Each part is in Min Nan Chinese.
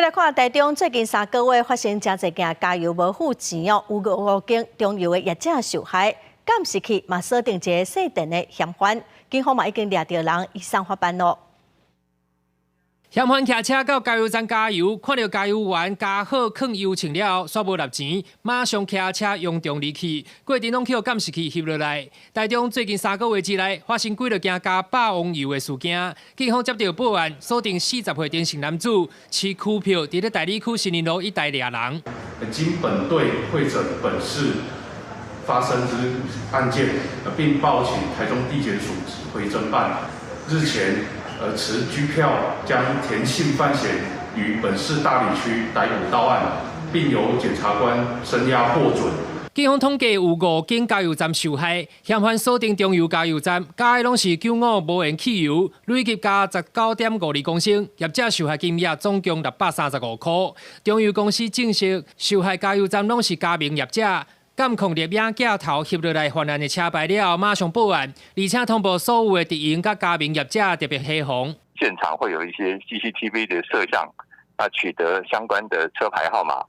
來看台中最近3個月發生誠濟件加油無付錢哦，有五間中油的業者受害，監視器嘛鎖定一个細電的嫌犯，警方嘛已經掠著人移送法辦囉。嫌犯騎車到加油站加油，看著加油員加好囥油槍了後，煞無納錢，馬上騎車揚長離去。過程攏予監視器翕落來。台中最近3個月之內發生幾落件加霸王油的事件，警方接著報案，鎖定40歲陳姓男子，持拘票佇咧大里區新林路一帶掠人。經本隊彙整本市發生之案件，並報請台中地檢署指揮偵辦。日前，持拘票將田姓范閒於本市大里區逮捕到案，並由檢察官聲押獲准。警方統計有五間加油站受害，嫌犯鎖定中油加油站，加的攏是95無鉛汽油，累計加19.52公升，業者受害金額總共635塊。中油公司證實，受害加油站攏是加盟業者。監控錄影鏡頭翕落來犯案的車牌了後，馬上報案，而且通報所有的直營佮加盟業者特別提防。現場會有一些 CCTV 的攝像，啊，取得相關的車牌號碼，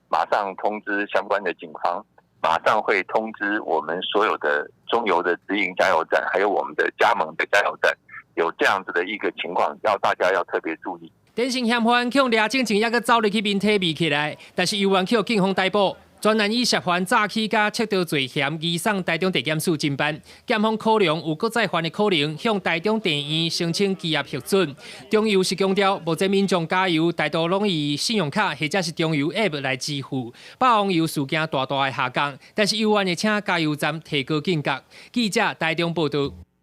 馬上通知相關的警方，馬上會通知我們所有的中油的直營加油站，還有我們的加盟的加油站，有這樣子的一個情況，要大家要特別注意。典型嫌犯予掠進前，猶閣走入去面體避起來，但是猶原予警方逮捕。專案以涉犯詐欺佮竊盜罪嫌移送台中地檢署偵辦，檢方考量有閣再犯的可能，向台中地院申請羈押核准。中油是強調，目前民眾加油大多攏以信用卡或者是中油 App 來支付，霸王油事件大大的下降，但是猶原會請加油站提高警覺。記者台中報導。